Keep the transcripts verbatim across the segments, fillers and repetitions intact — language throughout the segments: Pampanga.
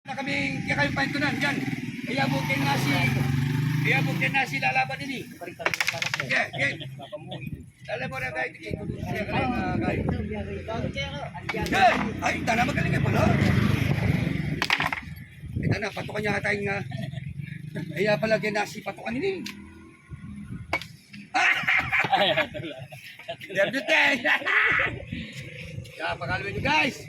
Na kami, kaya kayo paintunan, yan. Kaya mo kayo nasi, kaya mo kayo nasi lalaban ini. Yan, yan. Lalaban na kayo, tingin ko, kaya kayo, ah, kayo. Yan! Ay, tana, magaling kayo pala. Ito na, patukan niya tayo nga. Kaya pala kayo nasi, patukan ini. Ay, ito lang. Yan, yan, yan. Kaya, pakaluin nyo, guys.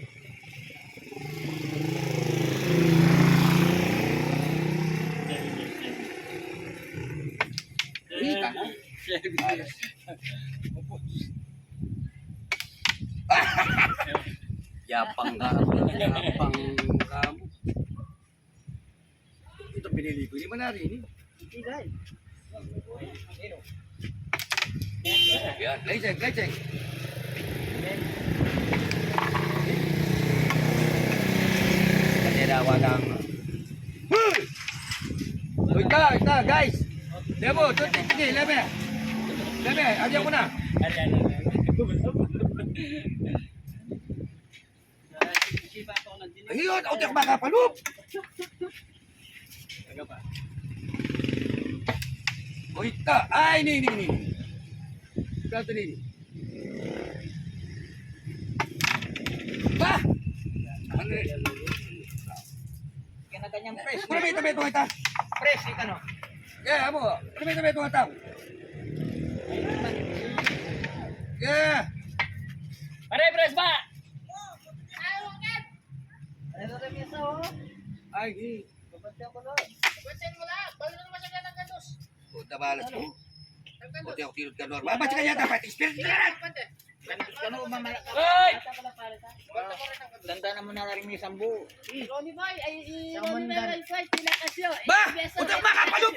Yapang ka, yapang ka. Ito, pinili ko. Hindi man nari ini. Hindi, guys. Yan, leceng, leceng. Kasi dawa lang. Uy! Uy, ita, ita, guys. Lemo, tutik, sige, leme. Leme, agyan ko na. Ayun, o, di ako makapalup. O, ita. Ay, ini, ini, ini. Ita, ita, ini. Ba! Ano yun? Kaya na ganyang press. Ano ba ito, ito, ito? Press, ito, no? Yeah, amo. Ano ba ito, ito, ito? Yeah. Pare, press ba? Ay, di. Puta, balas ko. Puta, ako tinut ka normal. Ba't kaya dapat experience na yan? Hoy! Tanda na mo na rin may sambu. Ronnie Boy, ay, i-, Ronnie Boy, ay, ay, pinakasyo. Ba! Puta, makapalup!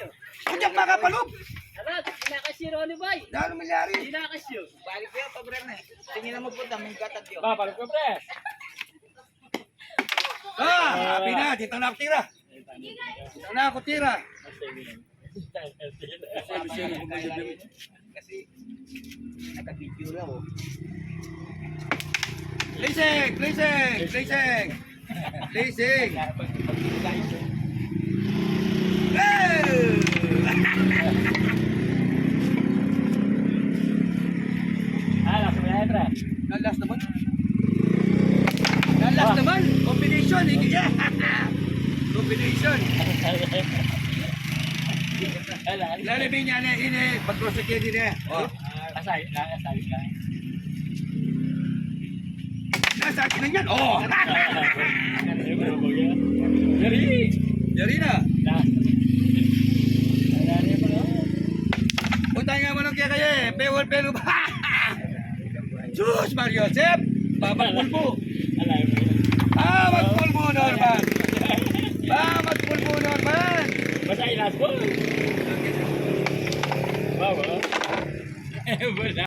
Puta, makapalup! Abag, pinakasyo, Ronnie Boy. Dano milyari? Pinakasyo. Balik ko yan, pabre na. Tingin na mo, puta, may gatag yun. Ba, balik ko, pre. Ah, happy na, dito na ako tira. Dito na ako tira. Kasi, naka-video na, oh. Blessing! Blessing! Blessing! Blessing! Hey! Ah, last na yan, pre. Lalas naman. Lalas naman. Combination, eh. Combination. Ala, ala. Lalabing niya na, ini, pag-cross check din, eh. Oh. Asay, asay, asay. Nasa akin na yan. Oh! Yari! Yari na! Punta nga manong kaya kaya eh. Pewal pelo ba? Sus, Mario Joseph! Babat pulbo! Babat pulbo, Norman! Babat pulbo, Norman! Basta ilas ko. Bawa. Wala.